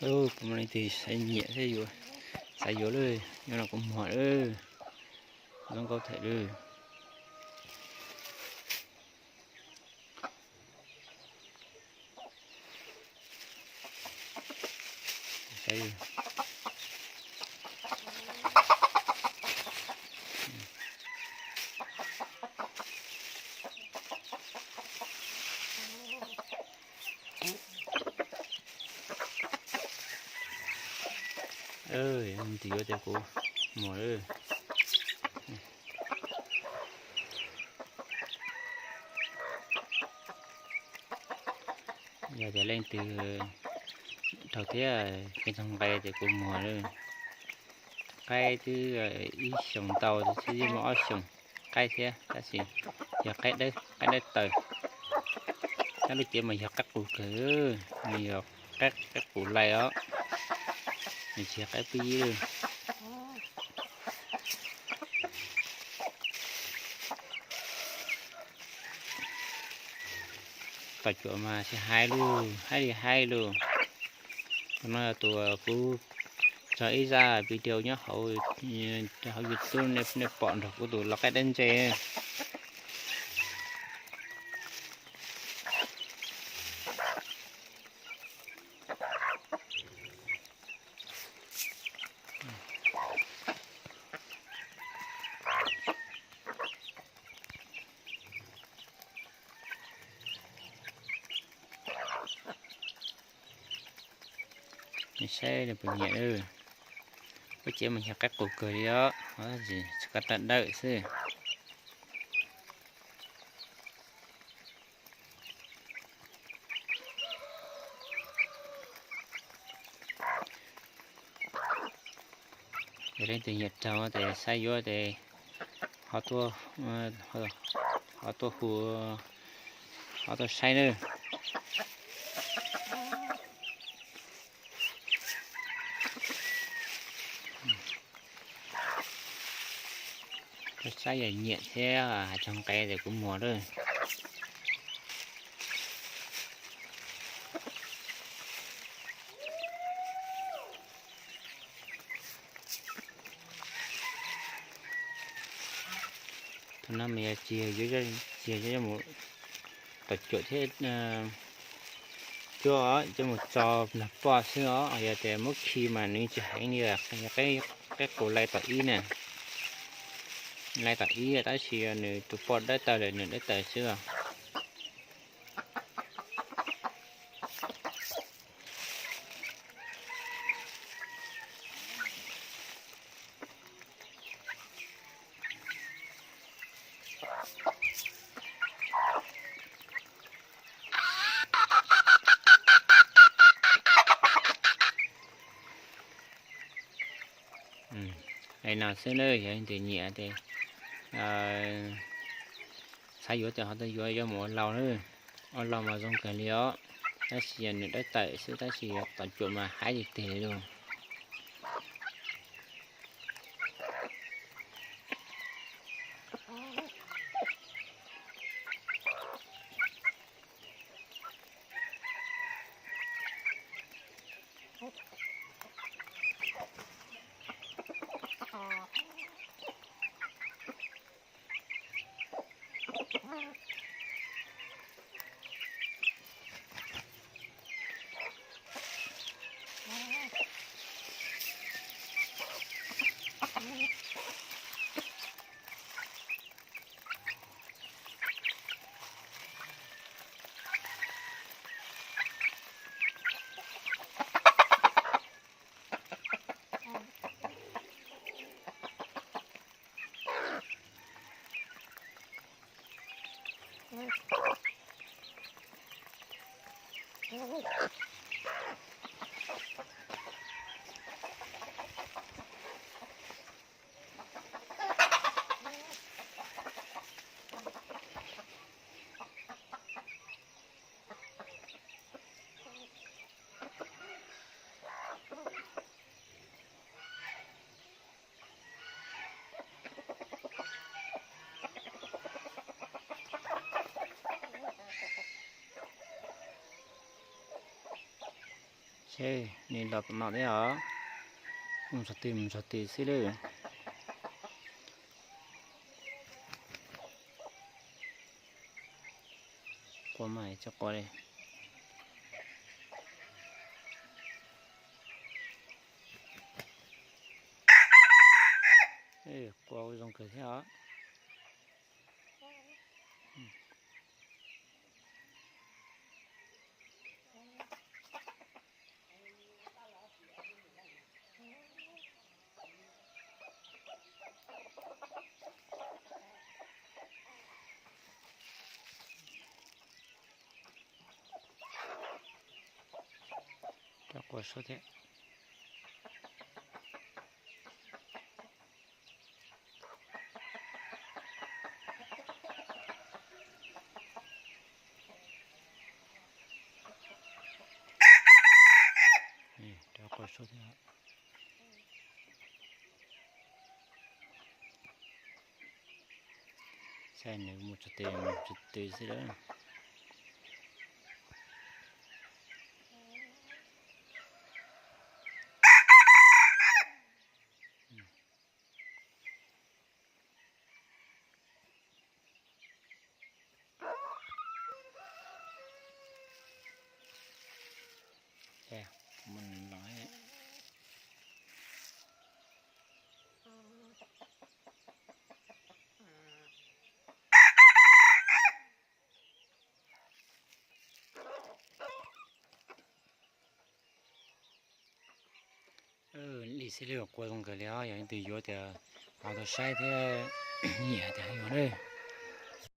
Kuv muaj leej twg xav nyiam thiab yuav, xav yuav lawm, nyob no kuv muag lawm, zoo nkauj thiab lawm. Leej twg yuav ces kuv muag lawm. Yog tias leej twg dhau thiab kev txog nqe ces kuv muag lawm. Qaib twb ib xyoos ntau thiab, twb muaj ob xyoos qaib thiab, tab sis yog qaib dawb taws. Qaib lub cev mas yog qaib qus kawg, nws yog qaib qus lais os, nws tsis yog qaib pib lawm. Tom cuam mas tsis haib lug, haib li haib lug. Tus no yog tus kuv tso ib zaj video nyob hauv, hauv YouTube, nej pom nrog kuv tus lau qaib dawb ntse. Nej saib nws puas nyiam. Lub cev mas yog qaib qus kawg li os, tsis kov tawm dawm xwb. Yog leej twg nyiam raug ces xav yuav ces ho tuaj, ho tuaj hu, ho tuaj saib nawb. Tuaj saib yog nyiam thiab hais txog nqe ces kuv muag lawm. Thaum no mas yog tsis, tsis yog coj mus tom cuam thiab cuab, coj mus tso nplag poj xwb os. Yog tias muab khi mas nws tsis heev li qaib qus lais tom ib na. Lais tom ib tab sis nws tus poj dawb taws lawm, nws dawb taws xwb os. Li no xwb nawb, yog leej twg nyiam ces xav yuav ces ho tuaj yuav, yuav mus ua lau nawb. Ua lau mas zoo kawg li os, tab sis yog nws dawb tawm xwb, tab sis tom cuam mas haib tiag tiag li lauj. Nws los tom no thiab os. Mus txog twg mus txog twg xwb lawm. Qua mas tsis qua li. Qua zoo kawg thiab os. Rov qua suab thiab. Rov qua suab thiab. Saib nws mus txog twg mus txog twg xwb lawm. Li xwb li, qua zoo kawg li os. Yog leej twg yuav tias ho tau saib thiab nyiam tias yuav na.